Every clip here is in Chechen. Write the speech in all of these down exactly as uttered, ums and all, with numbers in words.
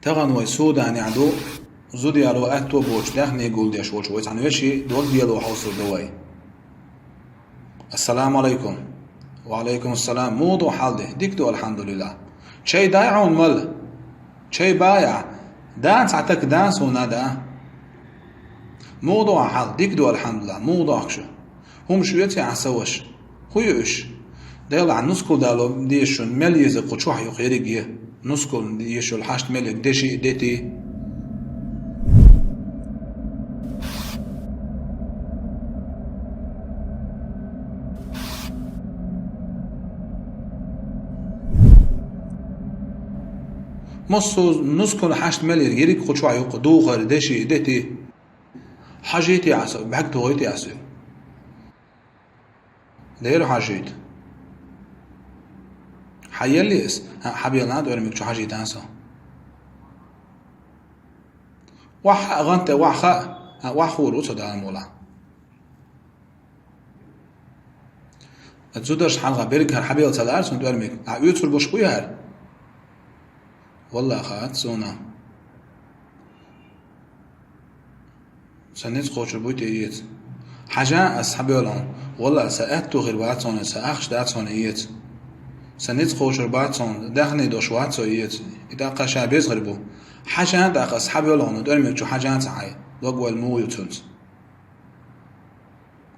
Тахана вай Суданехь ду, зуда яло аьтто боцуш даьхни гулдеш волчу вай цхьана вешин дог-лело хьовсур ду вай. Ассаламу алайкум. Ва алайкум ассалам. Муха ду хьал де? Дика ду, алхьамдулиллахӀ. Чай дай хьуна мала? Чай баьхьа? Дан цхьа така дан суна а дан. Муха ду хьал? Дика ду, алхьамдулиллахӀ. Муха дохку шу? ХӀумаш оьций ахь, сан ваша? ХӀун ю уьш? Делахь, нускал дало дезаш шуна мел езарг кху чохь ю-кх ерриге. Нускал дезаш йолу хьашт мел ерг деши а, дети. Массо а нускал хьашт мел ерг, ерриг кху чохь ю-кх, духар, деши, дети. Хьажийти ахь со, бӀаьрг тохийти ахь со. Дера хьажийта. Хьан елли ас? ХӀаъ, хьан белана тӀоьрмиг чу хьажийтан со. Вахь хаьа, гӀанта вахь хаьа, хӀаъ, вахь хуур ву со, Дала мукъ лахь. Зударшна хьалха берриг хӀара хьан бела ца лаьара суна тӀоьрмиг? Ахь оьцур болуш буй хӀара? Валлахь, хаьа суна. Сан ницкъ кхочур буй те эца? Хьажа ас хьан боьлхьун? Валлахь, сан аьтто хир бац хьуна, сан ахча дац хьуна эца. Сан ницкъ кхочур бац хьуна, даьхни долуш вац со эца. И тӀаккха ша беза хир бу. Хьажа тӀаккха ас хьан боьлхьун, тӀоьрмиг чу хьажа ца хьай. Дог-ойла муха ю цуьнца?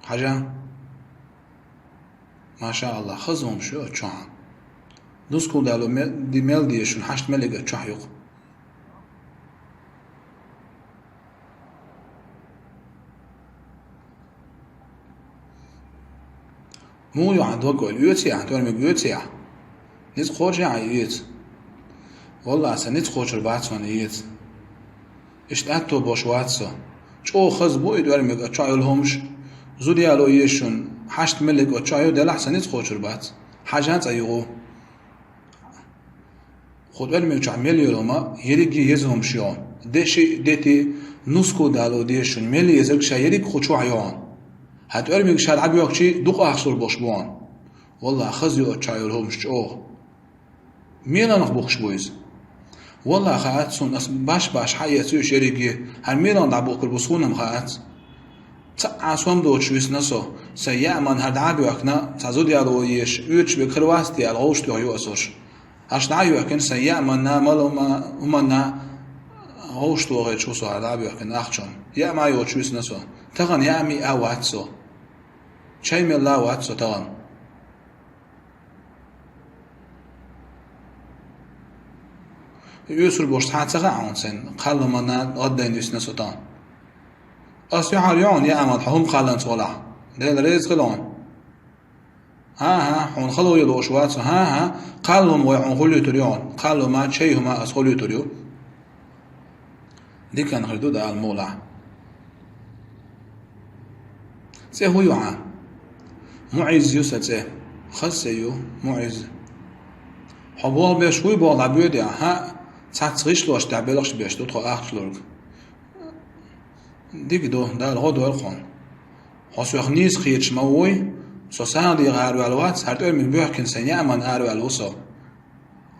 Хьажа. Маша Аллах, хаза хӀумаш ю оцу чохь. Нускал дало ме-, ди-, мел дезаш шуна хьашт мел ерг оцу чохь ю-кх. Муха ю хьан дог-ойла? Оьций ахь, тӀоьрмиг оьций ахь? Ницкъ кхочий ахь и эца? Валлахь, сан ницкъ кхочур бац хьуна и эца. Иштта аьтто болуш вац со. ЧӀогӀа хаза бу и тӀоьрмиг, оцу чохь йолу хӀумаш. Зуда яло езаш шуна хьашт мел ерг оцу чохь ю, делахь сан ницкъ кхочур бац. Хьажа цӀа юха. Кху тӀоьрмиг чохь мел йолу хӀума ерриге еза хӀумаш ю хьуна. Деши а, дети а, нускал дало дезаш шуна мел езарг ша ерриг кху чохь ю хьуна. Хьан тӀоьрмиг ша дӀабоьхкичи дукха ахча лур болуш бу хьуна. Валлахь, хаза ю оцу чохь йолу хӀумаш чӀогӀа. Меланах бухкуш бу иза? Валлахь, хаьац суна, ас баш-баш хьаэца уьш ерриге, хӀара меланах дӀабухкур бу суна-м хаьац. Цхьа а сом доцуш висна со, сайн яа-мана хӀара дӀа а боьхкина, цхьа зуда яло езаш, оьцуш берг хир вац те аьлла, гӀовш тоьхна ю ас уьш. ХӀара дӀа а йоьхкина, сайн яа-манна, мала хӀума-, хӀуманна гӀовш тохуьйтуш ву со хӀара дӀа а боьхкина ахчанна. Яа-мана йоцуш висна со. Тахана яа-миа а вац со. Чай мелла а вац со тахана. Оьцур болуш цхьа а ца хаьа хьуна сайн, кхалламанна гӀаддайна висна со тахана. Ас юьхьар ю хьуна яа-мана, хьо хӀума кхалланца гӀолахь. Дела реза хила хьуна. ХӀан-хӀа, хьуна хало йо лууш вац со. ХӀан-хӀа, кхалла хӀума вай хьуна хуьлуьйтур ю хьуна. Кхалла хӀума, чай хӀума ас хуьлуьйтур ю. Диканна хир ду, Дала мукъ лахь. ЦӀе хӀун ю хьан? МуӀизз ю сан цӀе. Хаза цӀе ю, МуӀизз. Хьо болх беш вуй, болх дӀабоьду ахь? ХӀаъ, цхьацца гӀишлош тӀехь белхаш беш ду тхо ахча лург. Дика ду, Дала гӀо дойла хьуна. Хьо соьх нийса кхеташ ма вуй, со сагӀа дийха араваьлла вац, хӀара тӀоьрмиг боьхкина сайн яа-мана араваьлла ву со.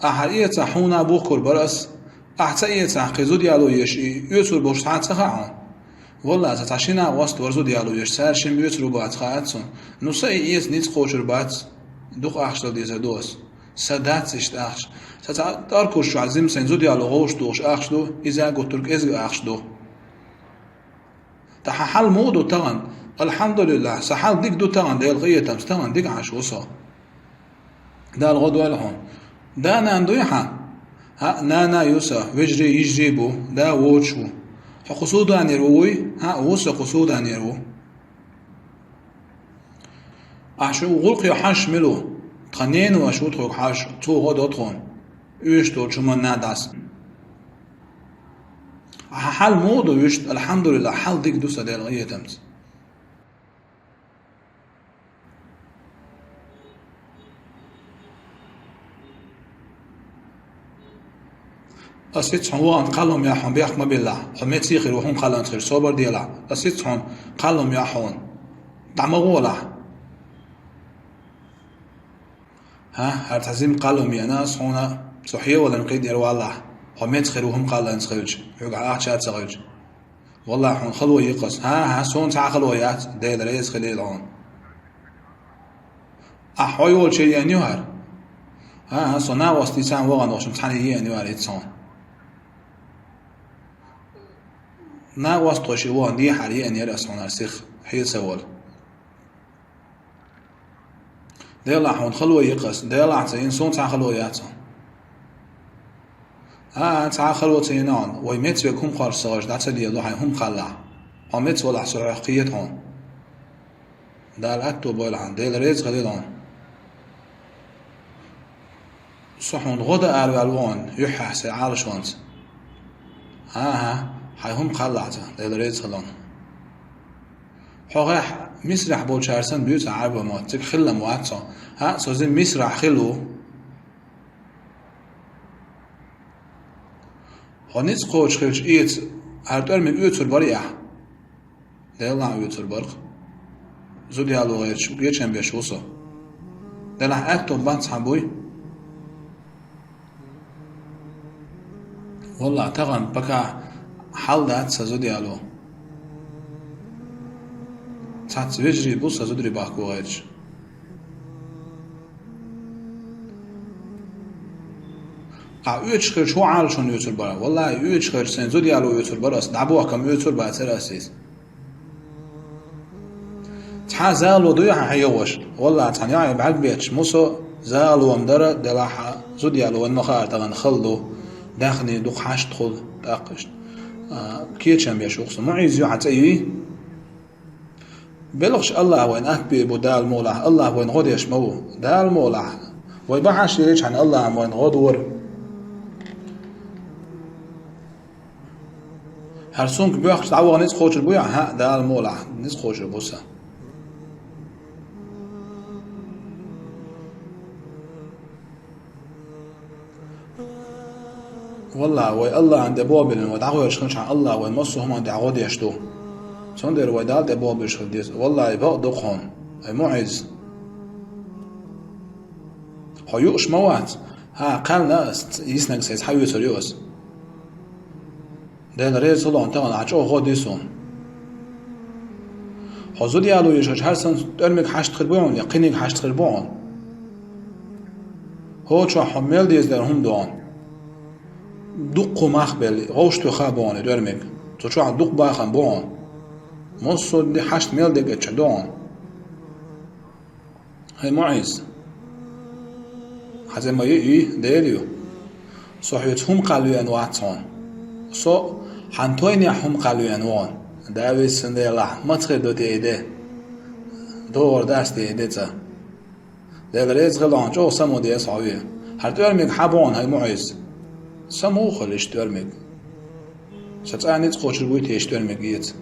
Ахь хӀара эцахь, хьуна а бухкур бара ас, ахь ца эцахь, кхин зуда яло езаш и оьцур болуш цхьа а ца хаьа хьуна. Валлахь, сан цхьа шина а гӀост вара зуда яло езаш, цара шимма оьцур ву бац хаьац суна. Ну, сан и эца ницкъ кхочур бац, дукха ахча дала дезар ду ас. Сан дац иштта ахча. Сан цхьа тӀаркхуш чохь жимма сайн зуда яло гӀовш тухуш ахча ду, иза а гуттар а кӀезиг ахча ду. Ткъа хьан хьал муха ду тахана? Алхьамдулиллахь, сан хьал дика ду тахана, Делан къинхетамца тахана дика Ӏаш ву со. Дала гӀо дойла хьуна. Да-нана дуй хьан? ХӀаъ, нана а ю сан, вежарий, йижарий а бу, да воцуш ву. Хьо кху Суданера ву вуй? ХӀаъ, ву сан, кху Суданера ву. Ахь шуьга гӀуллакхе хьожуш мила ву? Тхан ненаваша ву тхоьга хьожуш, цо гӀо до тхуна. Оьшуш долчу хӀуманна а дӀаса. Ахьа хьал муха ду вуьшта? Алхьамдулиллахь, хьал дика ду сан, Делан къинхетамца. Ас ицца хьуна вахана кхалла хӀума яхь, хьуна бехк ма биллахь. Хьо меца хир ву, хьуна кхалланца хир, собар делахь. Ас ицца хьуна кхалла хӀума яхь хьуна. ДӀа ма гӀолахь. ХӀа, хӀара цхьа жимма кхалла хӀума еана ас хьуна, со хьеваларна кхидӀа яра валлахь. Хьо меца хир ву хӀума кхалланца хилча, хьоьгахь ахча а ца хилча. Валлахь, хьуна хало йикъас. ХӀан-хӀа, суна цхьа а хало яц, Дела реза хилийла хьуна. Ахь хьо йолчу еана ю хӀара? ХӀан-хӀа, со накъостий царна вахана волчунна цхьаьна еана ю хӀара хӀинца хьуна. Накъост тхо ши вон дехьара еана яра ас хьуна хӀара сиха, хье ца волу. Делахь хьуна хало йикъас, делахь ца йина, суна цхьа хало яц хьуна. ХӀан-хӀа, цхьа а хало ца йина хьуна, вай меца верг хӀума кхоьруш ца хилча, дӀа ца лело хьайн хӀума кхаллахь. Хьо меца валахь, со хьох кхета хьуна. Дала аьтто бойла хьуна, Дела реза хилийла хьуна. Со хьуна гӀо дан араваьлла ву хьуна, юьххьехь сайн Ӏалашонца. ХӀан-хӀа, хьайн хӀума кхаллахь цо, Дела реза хилла хьуна. Хьо гӀехь Мисрахь болчара санна буьйцу Ӏарбойн мотт, цига хилла-м вац хьо. ХӀаъ, со жимма Мисрахь хилла ву. Хьо ницкъ кхочуш хилча, эца, хӀара тӀоьрмиг оьцур барий ахь? Делахь оьцур бара-кх. Зуда яло гӀерташ, гечам беш ву со. Делахь аьтто бац хьан, буй? Валлахь, тахана пока хьал дац сан зуда яло. Цхьацца вежарий бу сан зударий бахко гӀерташ. Ахь оьцуш хилча, хӀун Ӏалашонна оьцур бара? Валлахь, оьцуш хилча, сайн зуда яло оьцур бара ас, дӀабохкам оьцур бацара ас иза. Цхьа зало дуй хьан хьегӀош? Валлахь, цхьана йоӀе бӀаьрг бетташ, муьлхха зало-м дара, делахь а зуда яло вайн ма хаара тахана хала ду, даьхни дукха хьашт хуьлу, тӀаккха иштта, а, кечам беш ву-кх со. МуӀиз ю хьан цӀе, юй? Белхаш Аллахь вайна атта бийр бу, Дала мукъалахь, Аллахь вайна гӀо деш ма ву, Дала мукъалахь. Вай бахьаш йилличхьана Аллахьа вайна гӀо дора. ХӀара сумка боьхкуш дӀаваха ницкъ кхочур буй ахь? ХӀаъ, Дала мукъалахь, ницкъ кхочур бу сан. Валлахь, вай Аллахьана тӀе болх биллина, вай дӀагӀоьртуш хилчхьана, Аллахь вайн массо а хӀуманна тӀехь гӀо деш ду. Цундела вай Далла тӀе болх беш хила деза. Валлахь, бакъ ду-кх хьуна, ай МуӀиз. Хьо юуш ма вац. ХӀан, кхаьлна ас, йиснарг сайца хьан оьцур ю ас? Дела реза хуьлда хьуна, тахана ахь чӀогӀа гӀо дина суна. Хьо зуда яло йиш хилча, хӀара санна тӀоьрмиг хьашт хир бу хьуна, я кхиниг хьашт хир бу хьуна. ХӀокху чохь хьуна мел деза дерг хӀума ду хьуна. Дуккха мах белла, гӀовшто ха бу хьуна и тӀоьрмиг. Цу чохь дукха бахам бу хьуна. Массо а де хьашт мел дерг эцча ду хьуна. ХӀай МуӀиз, хьан цӀе ма ю, ю, Дела ю. Со хьоьца хӀума кхалла веана вац хьуна. Со хьан тойнехь хӀума кхалла веана ву хьуна. Да веза сан Делахь, маца хир ду те и де? ДогӀур дац те и де цкъа? Дела реза хуьлда хьуна, чӀогӀа самукъа деза хьо вен. ХӀара тӀоьрмиг хьан бу хьуна, хӀай МуӀиз? Самукъа хуьлда иштта тӀоьрмиг. Сан цӀа ницкъ кхочур буй те иштта тӀоьрмиг эца?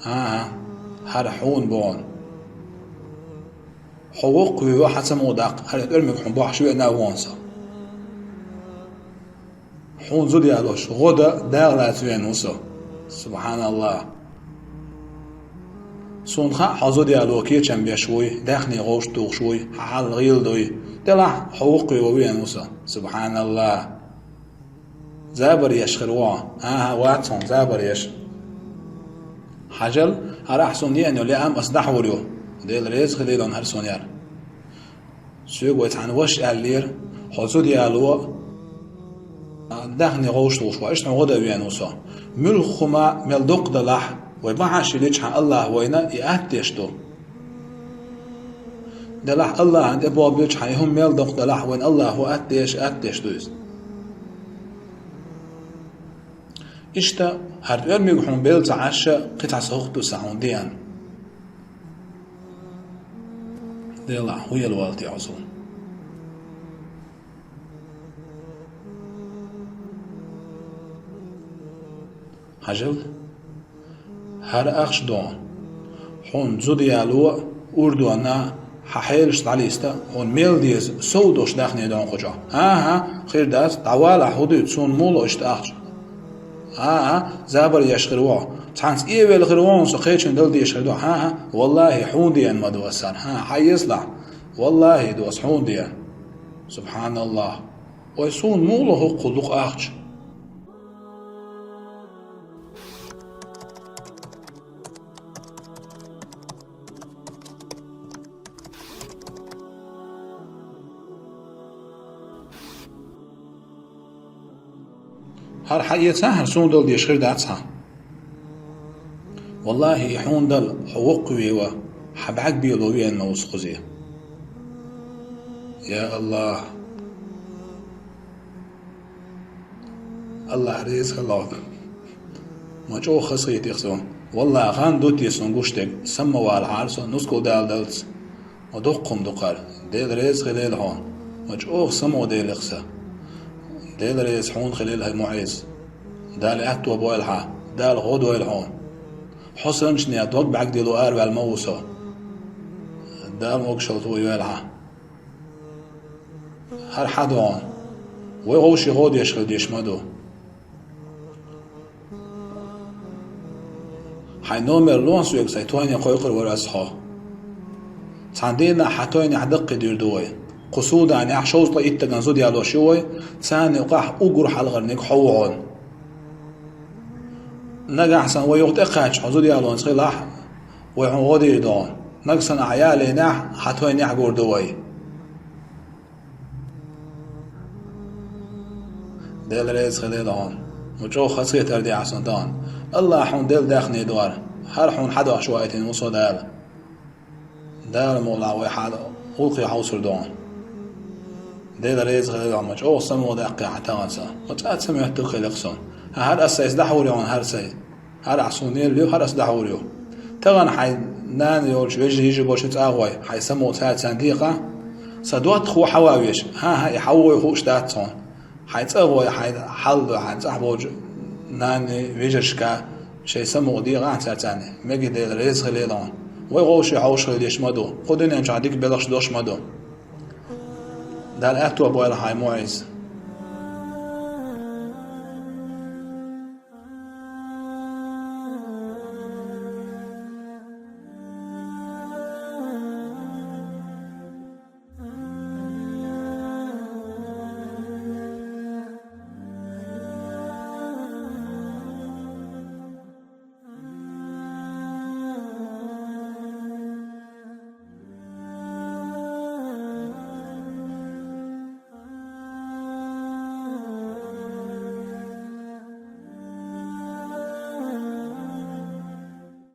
ХӀан-хӀа, хӀара хьуна бу хьуна. Хьо воккхаве ваха хьан ца мукъадаккха, хӀара тӀоьрмиг хьуна бохьуш веана ву хьуна со. Хьуна зуда ялош, гӀо дан Дала лаца веана ву со. СубхьаналлахӀ. Суна хаьа хьо зуда яло кечам беш вуй, даьхни гӀовшт тухуш вуй, хьан хьал гӀийла дуй. Делахь хьо воккхаве ваха веана ву со. СубхьаналлахӀ. Забар еш хир ву хьо. ХӀан-хӀа, вац хьуна забар еш. Хьажал, хӀара ахь суна еана йолу яам ас дӀахьур ю. Дела реза хилийла хьуна хӀара суна яр. Соьга вай цхьана ваша аьллера, хьо зуда яло, а, даьхни гӀовшт тухуш ву, иштта хьуна гӀо дан веана ву со. Муьлхха хӀума мел доккха далахь, вай бахьаш йилличхьана Аллахь вайна и атта деш ду. Делахь Аллахьана тӀе болх билличхьана, и хӀума мел доккха далахь, вайна Аллахьо атта деш, атта деш ду иза. Иштта, хӀара тӀоьрмиг хьуна белла ца Ӏаш, кхин цхьа сов хӀума ду сан хьуна деана. Делахь, хӀун елла валла те хьо суна? Хьажал, хӀара ахча ду хьуна. Хьуна зуда яло, урдонна, хьан хьелаш дӀалиста, хьуна мел деза, сов долуш даьхни ду хьуна кху чохь. ХӀан-хӀа, хир дац, дӀавалахь, хӀун дуьйцу, суна муха ло иштта ахча? ХӀан-хӀа, забар еш хир ву хьо. Цхьаьнца эвелла хир ву хьуна, со кхечун дала дезаш хир ду. ХӀан-хӀа, валлахӀи, хьуна деана ма ду ас царна. ХӀан, хьан езлахь? ВаллахӀи, ду ас хьуна деана. СубхьаналлахӀ. Вай, суна муха ло хӀокхул дукха ахча? ХӀара хьаэца, хӀара суна дала дезаш хир дац хьан. Валлахьи, и хьуна дала, хьо воккхаве ва, хьа бӀаргабело веана ма ву со кхузе. Я АллахӀ! АллахӀ реза хилва хьона. Ма чӀоагӀа хазахетар сона. Валлахьи, гӀан ду те сона гуш дерг, сама ма валахьара со, нускал даллалц. Ма дукха хӀума ду кхара. Дела реза хилийла хьона. Ма чӀоагӀа самукъаделира со. Дела реза хьона хилийла, хӀай МуӀиз. Дала аьттув бойла хьа. Дала гӀо дойла хьона. Хьо санначунна дог бӀаргадилла араваьлла ма ву со. Дала могашалла тӀайойла хьа. ХӀара хьа ду хьона. Вай вовшийн гӀо деш хила дезаш ма ду. Хьайн номер ло соьга, сай тойне кхойкхур вар ас хьо. Цхьан дийнахьа хьа тойнехьа даккхийдийр ду вай. Кху Суданехьа шовзткъе итт стагана зуда ялош ю вай, царна юкъахь уггар хьалхарниг хьо ву хьона. Нагахь санна вай юха тӀекхаьчча, хьо зуда ялонца хилахь, вай хьуна гӀо дийр ду хьона. Нагахь санна ахьа ялийнехь, хьа тойнехьа гур ду вай. Дела реза хилийла хьона. Ма чӀоагӀа хазахетар дехьа сона тахана. АллахӀа хьуна делла даьхни ду хӀара. ХӀара хьуна хьадоагӀаш вайтина ву со Дала. Дала мукъалахь вай хьа гӀуллакхе хьовсур ду хьона. Дела реза хилийла хьона, ма чӀоагӀа самукъадаьккхи хьа тахана со. Ма цкъа а ца моьттура хилира сона. ХӀара ас сайца дӀахьур ю хьона, хӀара сай. ХӀара ахь суна елла ю, хӀара ас дӀахьур ю. Тахана хьайн нана йолчу, вежарий, йижарий болчу цӀахь вай, хьайн самукъа цара царна декъахь, сан доттагӀа ву хьаван веш. ХӀан-хӀа, и хьан ву вай хууш дац хьуна. Хьайн цӀа вай, хьайн хьал ду, хьайн цӀахь болчу нанна, вежаршка, шайн самукъа декъахь цара царна. Мегий, Дела реза хилийла хьона. Вай вовшийн хьовш хила дезаш ма ду. Кху дуьнен чохь дика белхаш долуш ма ду. Дала аьттув бойла хьан, МуӀиз.